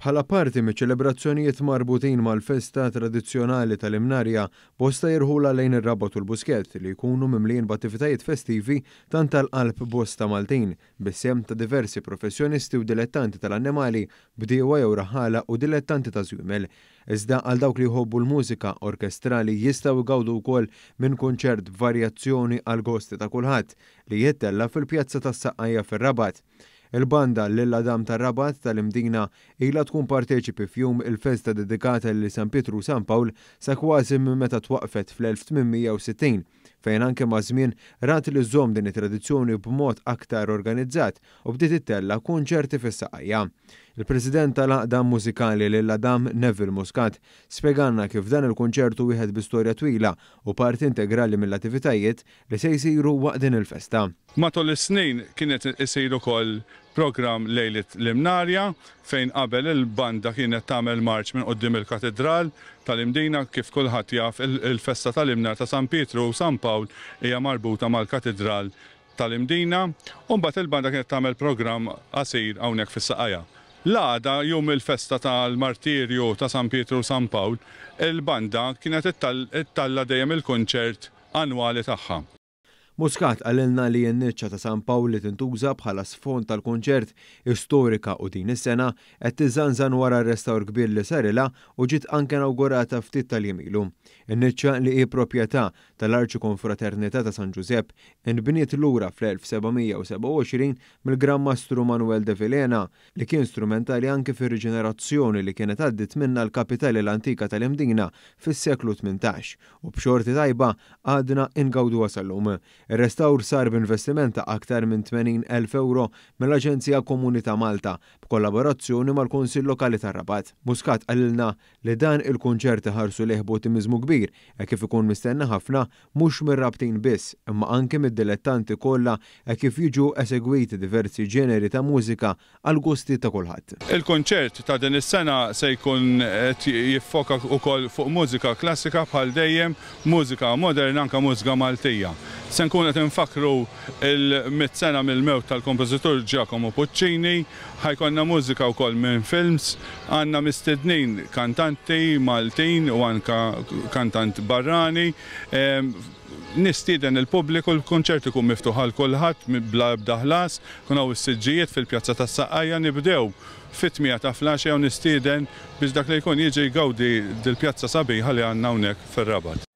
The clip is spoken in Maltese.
Bħala parti miċ-ċelebrazzjonijiet marbutin mal-festa tradizzjonali tal-Imnarja, bosta jirħulha lejn ir-Rabat u l-Buskett li jkunu mimlijin b'attivitajiet festivi tant għall-qalb bosta Maltin, bis-sehem ta' diversi professjonisti u dilettanti tal-annimali, bdiewa jew raħħala u dilettanti taż-żwiemel. Iżda għal dawk li jħobbu l-mużika orkestrali jistgħu jgawdu wkoll minn kunċert b'varjazzjoni għall-gosti ta' kulħadd li jittella' fil-Pjazza tas-Saqqajja fir-Rabat. Il-banda Lil Adam tar-Rabat tal-Imdina ilha tkun parteċipi f'jum il-festa dedikata lil San Pietru u San Pawl sa kważi minn meta twaqqfet fl-1860, fejn anke maż-żmien rat li żżomm din it-tradizzjoni b'mod aktar organizzat u bdiet ittella' kunċerti fis-Saqajja. Il-President tal-Għaqda Mużikali Lil Adam, Neville Muscat, spjegalna kif dan il-kunċert hu wieħed bi storja twila u parti integrali mill-attivitajiet li se jsiru waqt din il-festa. Matul is-snin kien qed isir ukoll programm Lejliet l-Imnarja fejn qabel il-banda kienet tagħmel marċ minn quddiem il-Katidral tal-Imdina. Kif kulħadd jaf il-festa tal-Imnar ta' San Pietru u San Pawl hija marbuta mal-Katidral tal-Imdina u mbagħad il-banda kienet tagħmel programm qasir hawnhekk fis-Saqajja. L-għada, jum il-festa tal-martirju ta' San Pietru u San Pawl, il-banda kienet ittalla' dejjem il-kunċert annwali tagħha. Muscat qalilna li n-niċċa ta' San Pawl li tintuża bħala sfond tal-kunċert hi storika u din is-sena qed tiżżanżan wara r-restawr kbir li sarilha u ġiet anke inawgurata ftit tal-jiem ilu. In-niċċa li hi proprjetà tal-Arċikonfraternità ta' San Ġużepp inbniet lura fl-1727 mill-Gran Mastru Manuel de Vilhena li kien strumentali anki fir-riġenerazzjoni li kienet għaddiet minnha l-kapitali l-antika tal-Imdina fis-seklu 18 u b'xorti tajba għadna ingawduha sal-lum. Ir-restawr sar b'investiment ta' aktar minn 80,000 ewro mill-Aġenzija Komuni ta' Malta b'kollaborazzjoni mal-Kunsill Lokali tar-Rabat. Muscat qalilna li dan il-kunċert iħarsu lejh b'ottimiżmu kbir hekk kif ikun mistenni ħafna mhux mir-Rabtin biss imma anki mid-dilettanti kollha hekk kif jiġu esegwiti diversi ġeneri ta' mużika għall-gusti ta' kulħadd. Il-kunċert ta' din is-sena se jkun qed jiffoka wkoll fuq mużika klassika bħal dejjem, mużika moderna anke mużika Maltija. Se nkunu qed infakkru l-mitt sena mill-mewt tal-kompożitur Giacomo Puccini, ħa jkollna mużika wkoll minn films, għandna mistednin kantanti Maltin u anke kantant barrani. Nistieden il-pubbliku, l-kunċert ikun miftuħ għal kulħadd bla ebda ħlas, ikun hawn is-siġġijiet fil-Pjazza tas-Saqqajja, nibdew fit-tmiegħa ta' flaxija u nistieden biex dak li jkun jiġi jgawdi dil-pjazza sabiħa li għandna hawnhekk fir-Rabat.